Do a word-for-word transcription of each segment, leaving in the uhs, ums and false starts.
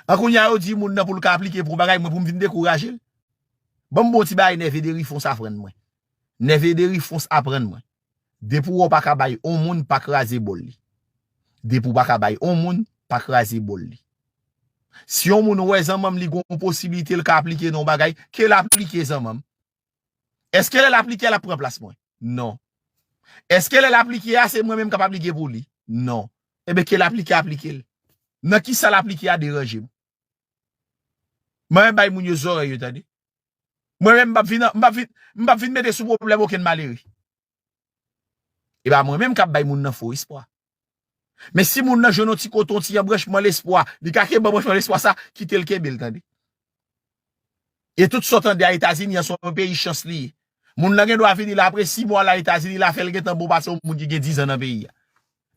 An kounye a yo di moun nan pou l ka aplike pou yon bagay, mwen pou m vin dekouraje l. Ban m bon ti bagay Nève de Rifons aprann mwen. Nève de Rifons aprann mwen. Depi w pa ka bay on moun, pa kraze bòl li. Depi w pa ka bay on moun, pa kraze bòl li. Si yon moun wè zanmanm li gon posiblite l ka aplike nan yon bagay, ke l aplike zanmanm. Èske lè l aplike a l ap pran plas mwen? Non. Èske lè l aplike a se mwen menm k ap aplike pou li? Non. Ebyen ke l aplike, aplike l. Nan kisa l aplike a deranje m? Mwen menm bay moun yo zòrèy yo tande. Mwen menm m p ap vin, m p ap vin, m p ap vin mete sou pwoblèm okenn malere. E pa mwen menm k ap bay moun nan fo espwa. Men si moun nan jwenn yon ti kote, yon ti branchman lespwa, li ka kenbe branchman lespwa sa, kite l kenbe l tande. E tout sa w tande a Etazini an se yon peyi chans li ye. Moun nan gen dwa vini la apre sis mwa la Etazini, la fè l gentan bon pase yon moun ki gen diz an nan peyi a.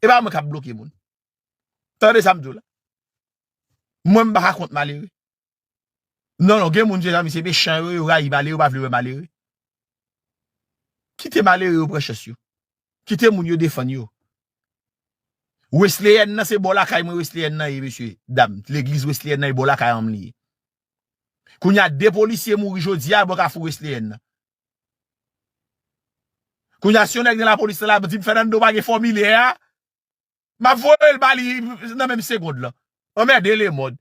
E pa mwen k ap bloke moun. Tande sa m di w la. Mwen m pa ka kont malere. Non, non, gen moun, mezanmi, se mechan yo, yo rayi malere, yo pa vle wè malere. Kite malere yo pran chans yo. Kite moun yo defann yo. Wesleyèn nan, se bò lakay mwen Wesleyèn nan ye, mesye, dam. Legliz Wesleyèn nan, e bò lakay an m li ye. Kounye a, de polisye mouri jodi a, bò Kafou Wesleyèn nan. Kounye a, si yon nèg nan lapolis lan la di m Fernando pa gen fòmilè a, m ap voye l ba li nan menm segond lan. Anmède lemond.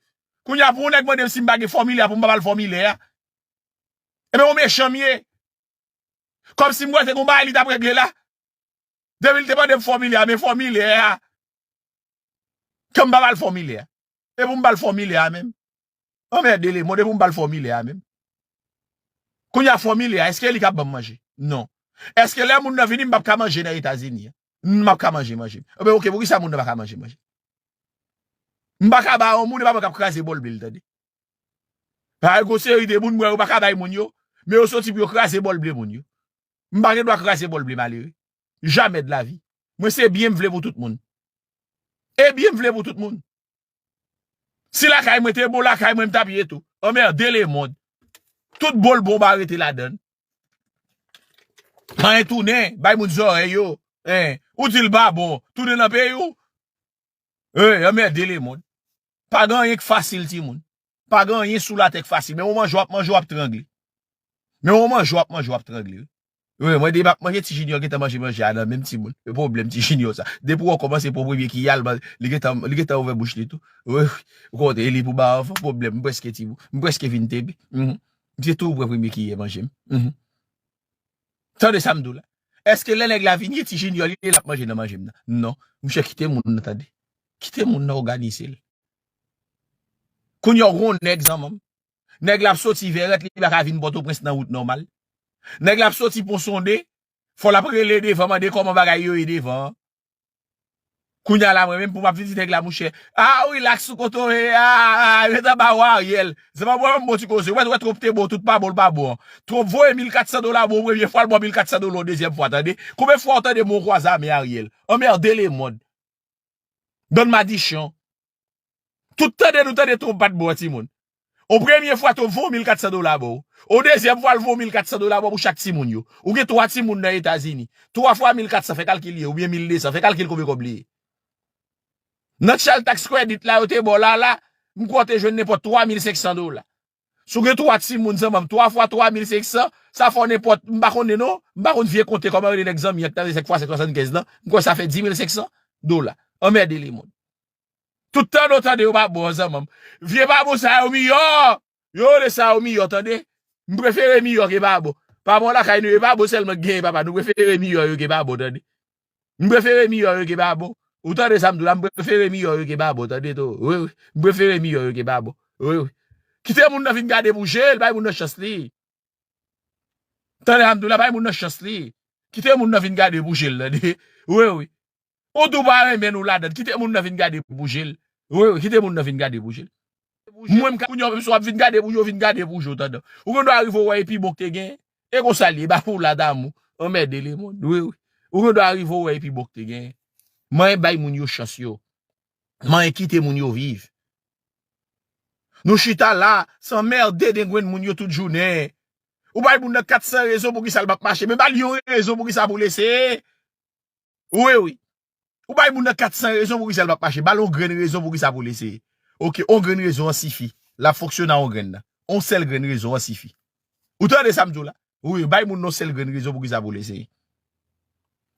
Kounye a, pou yon nèg mande m si m pa gen fòmilè a, pou m pa ba l fòmilè a. Ebyen, ou mechan m ye. Kòmsi m wè se gon bagay li t ap regle la. Depi l te mande m fòmilè a, men fòmilè a. Ke m pa ba l fòmilè a. E pou m ba l fòmilè a menm. Anmède lemond, e pou m ba l fòmilè a menm. Kounye a fòmilè a, èske li k ap ban m manje? Non. Èske lè moun nan vini, m p ap ka manje nan Etazini an? M ap ka manje manje m. Ebyen, oke, poukisa moun nan pa ka manje manje? M pa ka ba yon moun, e pa mwen k ap kraze bòl ble l, tande. Paske gon seri de moun, m wè yo pa ka bay moun yo, men yo soti pou yo kraze bòl ble moun yo. M pa gen dwa kraze bòl ble malere. Jamè de lavi. Mwen se byen m vle pou tout moun. E byen m vle pou tout moun. Si lakay mwen te bon, lakay mwen m t ap ye tou. Anmède lemond. Tout bòl bon ba rete ladann. Anyen tounen, bay moun zòrèy yo. Hein, ou di l pa bon, tounen nan peyi w. Hey, anmède lemond. Pa gen anyen k fasil, timoun. Pa gen anyen sou latè k fasil. Men w manje, w ap manje, w ap trangle. Men w manje, w ap manje, w ap trangle, wi. Wi, mwen depi m ap manje, Ti Junior gentan manje manje a nan menm timoun. E pwoblèm Ti Junior sa. Depi w kòmanse pran premye kiyè a, li gentan, li gentan ouvè bouch li tou. Wi, wi. Ou konnen li pou ba anfan pwoblèm. M prèske timoun. M prèske vin tebe. Mhm. M se tou pran premye kiyè manje m. Mhm. Tande sa m di w la. Èske lè nèg la vini, Ti Junior li ye l ap manje nan manje m nan? Non. Monchè, kite moun nan tande. Kite moun nan òganize l. Kounye a w gon nèg zanmanm. Nèg la ap soti Vèrèt, li pa ka vin Pòtoprens nan wout nòmal. Nèg la ap soti Pon Sonde, fò l ap rele devan, mande kòman bagay yo ye devan an. Kounye a la, mwen menm, pou m ap vin di nèg la, monchè, a, rilaks sou kote w ye a, a, ret anba w, Ariel. Zanmanm, wè, m bon ti koze. Wè, wè, Trump te bon, tout pa bon, l pa bon an. Trump voye mil kat san dola ba w yon premye fwa, l ba w mil kat san dola yon dezyèm fwa, tande. Konbyen fwa w tande m yon kwa zame, Ariel? Anmède lemond. Bann madichon. Tout tande nou tande Trump pa t bon an, timoun. On premye fwa, Trump voye mil kat san dola ba w. On dezyèm fwa, l voye mil kat san dola ba w pou chak timoun yo. Ou gen twa timoun nan Etazini. Twa fwa mil kat san, fè kalkil li ye, oubyen mil de san, fè kalkil konbyen kòb li ye. Nan child tax credit la, yo te ba w la, la, m kwè w te jwenn nenpòt twa mil senk san dola. Si w gen twa timoun, zanmanm, twa fwa twa mil senk san, sa fè w nenpòt, m pa konnen non, m pa konn vye konte kòman rele nèg zanmi an k nan senk fwa senk swasannkenz lan, m kwè sa fè dis mil senk san dola. Anmède lemond. Tout tande w tande yo pa bon, zanmanm. Vye pa bon sa yo miyò. Yo rele sa yo miyò, tande. M prefere miyò ke pa bon. Pa bon lakay nou, e pa bon sèlman k genyen, papa. Nou prefere miyò yo ke pa bon, tande. M prefere miyò yo ke pa bon. Ou tande sa m di w la, m prefere miyò yo ke pa bon, tande tou. Wi, wi. M prefere miyò yo ke pa bon. Wi, wi. Kite moun nan vin gade pou je l, bay moun nan chans li. Tande sa m di w la, bay moun nan chans li. Kite moun nan vin gade pou je l, tande. Wi, wi. Ou tou pa renmen nou ladan. Kite moun nan vin gade pou je l. Wi, wi, kite moun nan vin gade pou je l. Mwen, m ka, kounye a, menm si w ap vin gade pou je w, vin gade pou je w, tande. Ou gen dwa rive w wè e pi bon k te gen. E konsa l ye, ba pou la damou. Anmède lemond. Wi, wi. Ou gen dwa rive w wè e pi bon k te gen. Manyen bay moun yo chans yo. Manyen kite moun yo viv. Nou chita la, s anmède dengwenn moun yo tout jounen. Ou bay moun nan kat san rezon pou kisa l p ap mache, men ba l yon rezon pou kisa pou l eseye. Wi, wi. Ou bay moun nan kat san rezon pou kisa l p ap mache. Ba l yon grenn rezon pou kisa pou l eseye. Ok, on grenn rezon an sifi. L ap fonksyone a on grenn nan. On sèl grenn rezon an sifi. Ou tande sa m di w la? Wi, bay moun nan on sèl grenn rezon poukisa pou l eseye.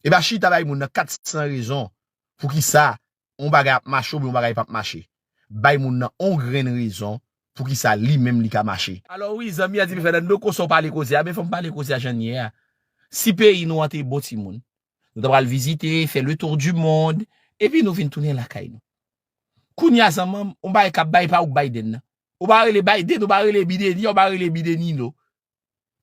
E pa chita bay moun nan kat san rezon poukisa on bagay ap mache oubyen on bagay p ap mache. Bay moun nan on grenn rezon poukisa li menm li ka mache. Alò wi, zanmi an di m, Fernando, konsa w pale koze a, men fò m pale koze a jan l ye a. Si peyi nou an te bon timoun, nou ta pral vizite, fè le tour du monde, epi nou vin tounen lakay nou. Kounye a, zanmi m, on bagay k ap bay pa ou k Biden nan. Ou pa rele Biden, ou pa rele Bidenia, ou pa rele Bidenilo.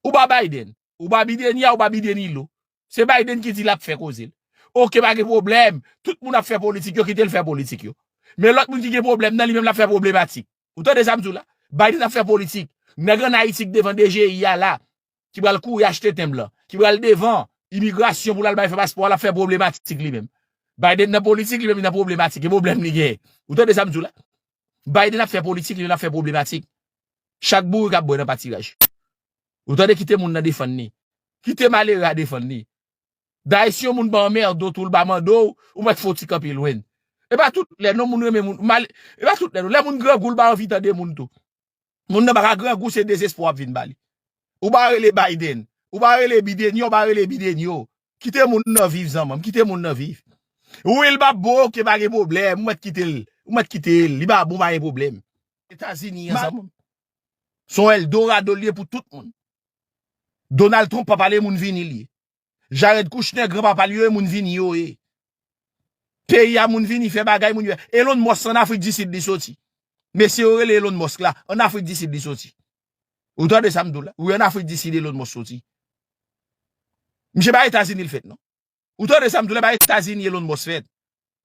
Ou pa Biden, ou pa Bidenia, ou pa Bidenilo. Se Biden ki di l ap fè koze l. Ok, pa gen pwoblèm. Tout moun ap fè politik, yo kite l fè politik yo. Men lòt moun ki gen pwoblèm nan, li menm l ap fè pwoblematik. Ou tande sa m di w la? Biden ap fè politik. Nèg ann Ayiti k devan D G I a la, ki pral kouri achte tenb lan, ki pral devan imigrasyon pou l al bay fè paspò a, l ap fè pwoblematik li menm. Biden nan politik, li menm li nan pwoblematik. E pwoblèm li genyen. Ou tande sa m di w la? Biden ap fè politik, li menm l ap fè pwoblematik. Chak bourik ap bwè nan patiraj. Ou tande, kite moun nan defann li. Kite malere a defann li. Dayè, si yon moun ba anmède w tou, l ba mande w, ou mèt fè w ti kanpe lwen. E pa tout lè non moun renmen moun. Mal, e pa tout lè non. Lè moun grangou, l pa anvi tande moun tou. Moun nan pa ka grangou, se dezespwa w ap vin ba li. Ou pa rele Biden. Ou pa rele Bidenio, ou pa rele Bidenio. Kite moun nan viv, zanmi m. Kite moun nan viv. Wi, l pa bon, ok, pa gen pwoblèm. Ou mèt kite l. Ou mèt kite l. Li pa bon, pa gen pwoblèm. Etazini an, zanmi m. Se yon Eldorado l ye pou tout moun. Donald Trump pa pale moun vini l ye. Jared Kushner, granpapa l yo, e moun vini yo ye. Peyi a, moun vini fè bagay, moun yo. Elon Musk, ann Afrik di Sid li soti. Mesye yo rele Elon Musk la, ann Afrik di Sid li soti. Ou tande sa m di w la? Wi, ann Afrik di Sid Elon Musk soti. Misye pa Etazini l fèt, non. Ou tande sa m di w la? Pa Etazini Elon Musk fèt.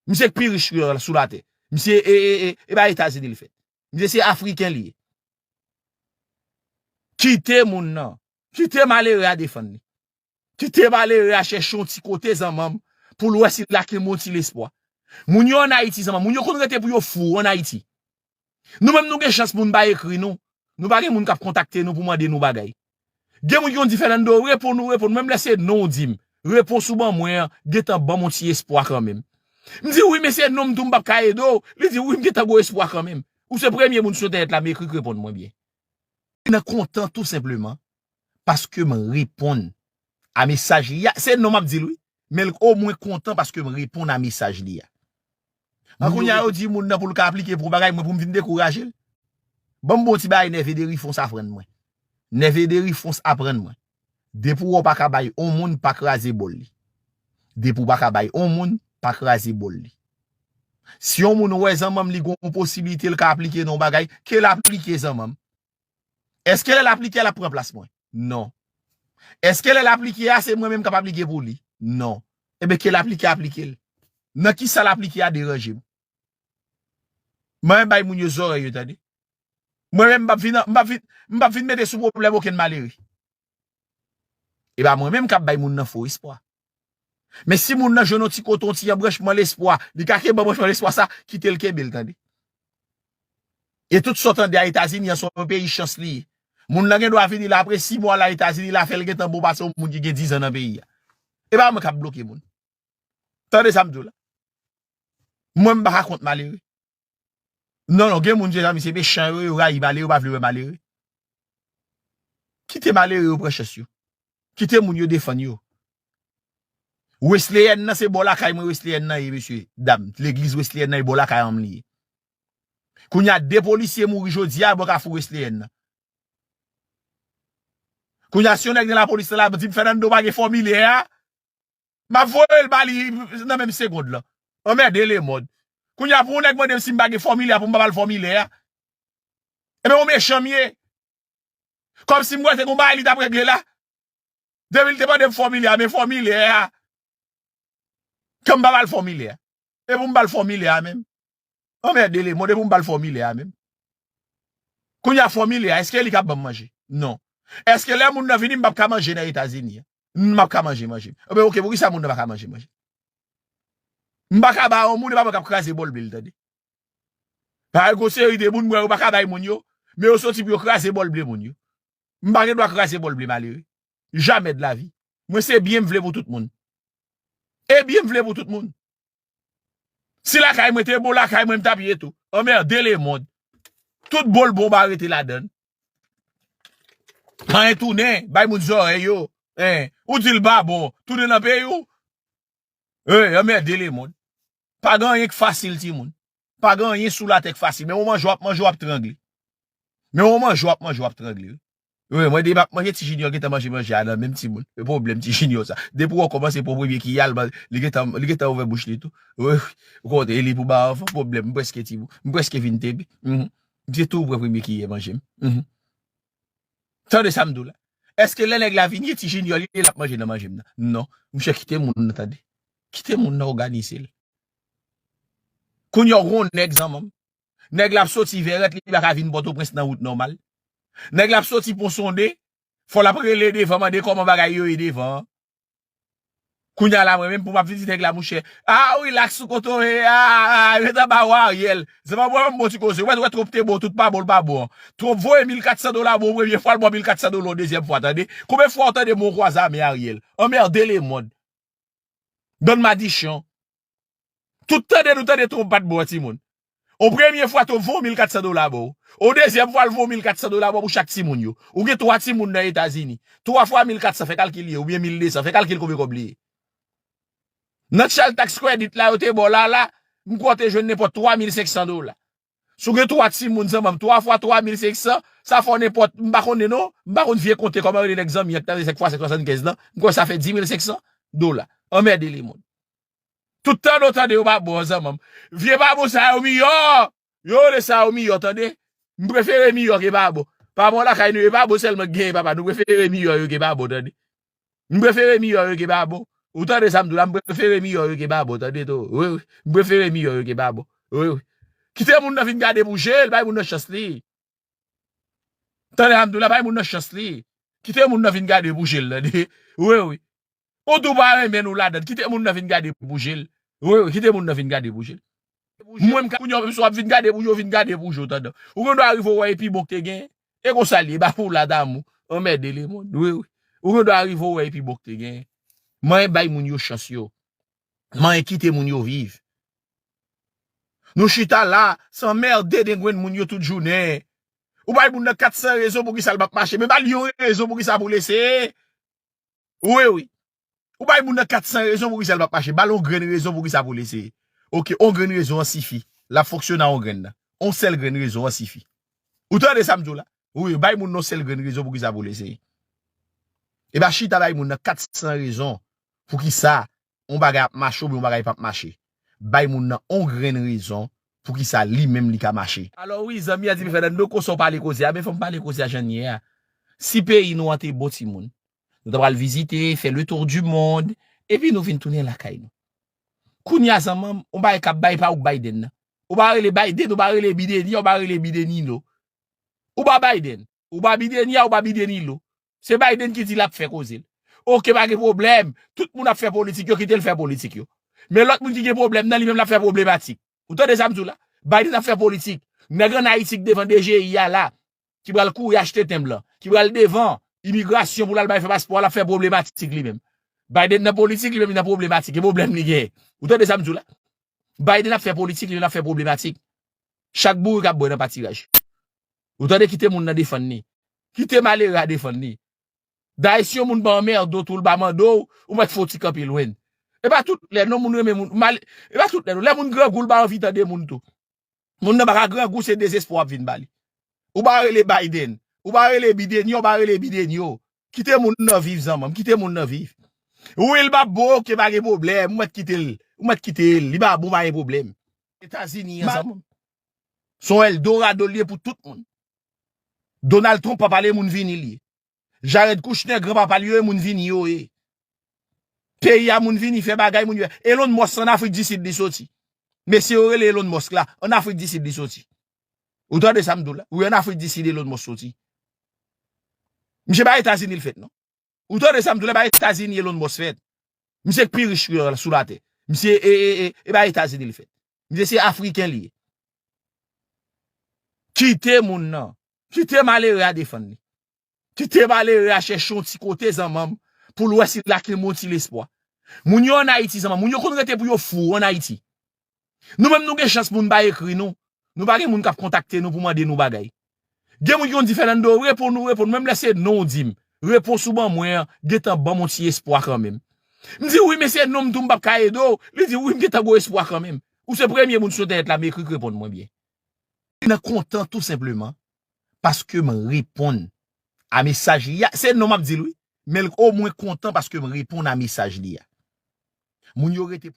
Misye k pi rich sou latè. Misye e, e, e, e pa Etazini l fèt. Misye se Afriken li ye. Kite moun nan. Kite malere a defann li. Kite malere a chèche yon ti kote, zanmi m, pou l wè si l ak yon bon ti lespwa. Moun yo ann Ayiti, zanmi m, moun yo konn rete pou yo fou ann Ayiti. Nou menm nou gen chans moun pa ekri nou. Nou pa gen moun k ap kontakte nou pou mande nou bagay. Gen moun ki konn di, Fernando, reponn ou, reponn. Menm lè se non w di m, repons ou ban mwen an, gentan ban m yon ti espwa kanmenm. M di, wi, men se non m tou, m p ap ka ede w. Li di, wi, m gentan gen espwa kanmenm. Ou se premye moun sou entènèt la m ekri k reponn mwen byen. Mwen kontan tou senpleman paske m reponn a mesaj li a. Se non m ap di l, wi. Men l omwen kontan paske m reponn a mesaj li a. An kounye a, yo di moun nan pou l ka aplike pou yon bagay, mwen pou m vin dekouraje l. Ban m bon ti bagay Nève Derifons aprann mwen. Nève Derifons aprann mwen. Depi w wè w pa ka bay on moun, pa kraze bòl li. Depi w pa ka bay on moun, pa kraze bòl li. Si yon moun wè zanmanm li gon posiblite l ka aplike nan yon bagay, ke l aplike zanmanm. Èske lè l aplike a, l ap pran plas mwen? Non. Èske lè l aplike a, se mwen menm k ap aplike pou li? Non. Ebyen, ke l aplike a, aplike l. Nan kisa l aplike a deranje m? Mwen menm bay moun yo zòrèy yo, tande. Mwen menm, m p ap vin, m p ap vin, m p ap vin mete sou pwoblèm okenn malere. E pa mwen menm k ap bay moun nan fo espwa. Men si moun nan jwenn yon ti kote, yon ti branchman lespwa, li ka kenbe branchman lespwa sa, kite l kenbe l, tande. E tout sa w tande a Etazini an, se yon peyi chans li ye. Moun nan gen dwa vini la, apre sis mwa la Etazini, l a fè l gentan bon pase yon moun ki gen diz an nan peyi a. E pa mwen k ap bloke moun. Tande sa m di w la. Mwen, m pa ka kont malere. Non, non, gen moun, se zanmi, se mechan yo, yo rayi malere, yo pa vle wè malere. Kite malere yo pran chans yo. Kite moun yo defann yo. Wesleyèn nan, se bò lakay mwen Wesleyèn nan ye, mesye, dam. Legliz Wesleyèn nan, e bò lakay an m li ye. Kounye a, de polisye mouri jodi a, bò Kafou Wesleyèn nan. Kounye a, si yon nèg nan lapolis la, la di m Fernando pa gen fòmilè a, m ap voye l ba li nan menm segond lan. Anmède lemond. Kounye a, pou yon nèg mande m si m pa gen fòmilè a, pou m pa ba l fòmilè a. Ebyen, ou mechan m ye. Kòmsi m wè se gon bagay li t ap regle la. Depi l te mande m fòmilè a, men fòmilè a. Ke m pa ba l fòmilè a. E pou m ba l fòmilè a menm. Anmède lemond, e pou m ba l fòmilè a menm. Kounye a fòmilè a, èske li k ap ban m manje? Non. Èske lè moun nan vini, m p ap ka manje nan Etazini a? M p ap ka manje manje m. Ebyen, oke, poukisa moun nan pa ka manje manje? M pa ka ba yon moun, e pa mwen k ap kraze bòl ble l, tande. Paske gon seri de moun, m wè yo pa ka bay moun yo, men yo soti pou yo kraze bòl ble moun yo. M pa gen dwa kraze bòl ble malere. Jamè de lavi. Mwen se byen m vle pou tout moun. E byen m vle pou tout moun. Si lakay mwen te bon, lakay mwen m t ap ye tou. Anmède lemonn. Tout bòl bon ba rete ladann. Anyen tounen, bay moun zòrèy yo. Hein, ou di l pa bon, tounen nan peyi w. Hey, anmède lemonn. Pa gen anyen k fasil, timoun. Pa gen anyen sou latè k fasil. Men w manje, w ap manje, w ap trangle. Men w manje, w ap manje, w ap trangle, wi. Wi, mwen depi m ap manje, Ti Junior gentan manje manje a nan menm timoun. E pwoblèm Ti Junior sa. Depi w kòmanse pran premye kiyè a, li gentan, li gentan ouvè bouch li tou. Wi, ou konnen, e li pou ba anfan, pwoblèm, m prèske timoun. M prèske vin tebi. Mhm. M te tou pran premye kiyè manje m. Mhm. Tande sa m di w la. Èske lè nèg la vini, Ti Junior li l ap manje nan manje m nan? Non. Monchè, kite moun nan, tande. Kite moun nan òganize l. Kounye a, w gon nèg zanmanm. Nèg la ap soti Vèrèt, li pa ka vin Pòtoprens nan wout nòmal. Nèg la ap soti Pon Sonde, fò l ap rele devan, mande kòman bagay yo ye devan an. Kounye a la, mwen menm, pou m ap vin di nèg la, monchè, a, relax sou kote w ye a, a, a, yo ta ba w Ariel. Se pa bon, bon ti koze. Ou wè, ou wè Trump te bon, tout pa bon, l pa bon. Trump voye mil katsan dola ba w premye fwa, l ba w mil katsan dola yon dezyèm fwa, tande. Konbyen fwa w tande m yon kwazame Ariel? Anmède lemonn. Donn madichon. Tout tande nou tande Trump pa t bon, timoun. Yon premye fwa, Trump voye yon mil katsan dola ba w. Yon dezyèm fwa, l voye yon mil katsan dola ba w pou chak timoun yo. Ou gen twa timoun nan Etazini. Twa fwa mil katsan, fè kalkil li ye, oubyen mil desan, fè kalkil konbyen kòb li ye. Nan child tax credit la, yo te ba w la, la, m kwè w te jwenn nenpòt twa mil senksan dola. Si w gen twa timoun, zanmanm, twa fwa twa mil senksan, sa fè w nenpòt, m pa konnen non, m pa konn vye konte, kòman rele nèg zanmi an ki t ap fè senk fwa senk swasannkenz lan, m kwè sa fè dis mil senksan dola. Anmède lemonn. Tout tande w tande yo pa bon, zanmanm. Vye pa bon sa yo miyò. Yo rele sa yo miyò, tande. M prefere miyò ke pa bon. Pa bon lakay nou, e pa bon sèlman k genyen, papa. Nou prefere miyò yo ke pa bon, tande. M prefere miyò yo ke pa bon. Ou tande sa m di w la, m prefere miyò yo ke pa bon, tande tou. Wi, wi. M prefere miyò yo ke pa bon. Wi, wi. Kite moun nan vin gade pou je l, bay moun nan chans li. Tande sa m di w la, bay moun nan chans li. Kite moun nan vin gade pou je l, tande. Wi, wi. Ou tou pa renmen nou ladann. Kite moun nan vin gade pou je l. Wi, wi, kite moun nan vin gade pou je l. Mwen, m ka, kounye a, menm si w ap vin gade pou je w, vin gade pou je w, tande. Ou gen dwa rive w wè e pi bon k te gen. E konsa l ye, ba pou la damou. Anmède lemonn. Wi, wi. Ou gen dwa rive w wè e pi bon k te gen. Manyen bay moun yo chans yo. Manyen kite moun yo viv. Nou chita la, se anmède dengwenn moun yo tout jounen. Ou bay moun nan katsan rezon pou kisa l p ap mache. Men ba l yon rezon pou kisa pou l eseye. Wi, wi. Ou bay moun nan katsan rezon pou kisa l p ap mache. Ba l yon grenn rezon pou kisa pou l eseye. Oke, yon grenn rezon an sifi. L ap fonksyone a yon grenn nan. Yon sèl grenn rezon an sifi. Ou tande sa m di w la? Wi, bay moun nan yon sèl grenn rezon pou kisa pou l eseye. E pa chita bay moun nan katsan rezon pou kisa yon bagay ap mache oubyen yon bagay p ap mache. Bay moun nan yon grenn rezon pou kisa li menm li ka mache. Alò wi, zanmi an di m, Fènando, konsa w pale koze a, men fò m pale koze a jan l ye a. Si peyi nou an te bon, timoun, nou ta pral vizite, fè le tour du monde, epi nou vin tounen lakay nou. Kounye a, zanmanm, yon bagay k ap bay pa ou k Biden nan. Ou pa rele Biden, ou pa rele Bideni, ou pa rele Bidenilo. Ou pa Biden, ou pa Bideni a, ou pa Bidenilo. Se Biden ki di l ap fè koze l. Oke, pa gen pwoblèm. Tout moun ap fè politik yo, kite l fè politik yo. Men lòt moun ki gen pwoblèm nan, li menm l ap fè pwoblematik. Ou tande sa m di w la? Biden ap fè politik. Nèg ann Ayiti k devan D G I a la, ki pral kouri achte tenb lan, ki pral devan imigrasyon pou l al bay fè paspò a, l ap fè pwoblematik li menm. Biden nan politik, li menm li nan pwoblematik. E pwoblèm li genyen. Ou tande sa m di w la? Biden ap fè politik, li menm l ap fè pwoblematik. Chak bourik ap bwè nan patiraj. Ou tande, kite moun nan defann li. Kite malere a defann li. Dayè si yon moun ba w anmède w tou, l pa mande w, ou mèt fè w ti kanpe lwen l. E pa tout lè non moun renmen moun, mal, e pa tout lè non. Lè moun grangou, l pa anvi tande moun tou. Moun nan pa ka grangou, se dezespwa w ap vin ba li. Ou pa rele Biden, ou pa rele Bideni, ou pa rele Bidenio. Kite moun nan viv, zanmanm, kite moun nan viv. Wi, l pa bon, oke, pa gen pwoblèm, ou mèt kite l, ou mèt kite l, li pa bon, pa gen pwoblèm. Etazini an, zanmanm. Se yon Eldorado l ye pou tout moun. Donald Trump pa pale moun vini l ye. Jared Kushner, granpapa l yo, e moun vini yo ye. Peyi a moun vini fè bagay, moun yo. Elon Musk ann Afrik di Sid li soti. Mesye yo rele Elon Musk la, ann Afrik di Sid li soti. Ou tande sa m di w la? Wi, ann Afrik di Sid Elon Musk soti. Misye pa Etazini l fèt non. Ou tande sa m di w la, pa Etazini Elon Musk fèt. Misye k pi rich sou latè. Misye e, e, e, e pa Etazini l fèt. Misye se Afriken li ye. Kite moun nan. Kite malere a defann li. Kite malere a chèche yon ti kote zanmanm pou l wè si l ak li yon ti lespwa. Moun yo ann Ayiti zanmanm, moun yo konn rete pou yo fou ann Ayiti. Nou menm nou gen chans moun pa ekri nou. Nou pa gen moun k ap kontakte nou pou mande nou bagay. Gen moun ki konn di Fernando, reponn ou, reponn. Menm lè se non w di m, repons ou ban mwen an, gentan ban m yon ti espwa kanmenm. M di wi, men se non m tou m p ap ka ede w. Li di wi, m gentan gen espwa kanmenm. Ou se premye moun sou entènèt la m ekri k reponn mwen byen. Nan kontan tou senpleman paske m reponn a mesaj li a. Se non m ap di l wi, men l omwen kontan paske m reponn a mesaj li a. Moun yo rete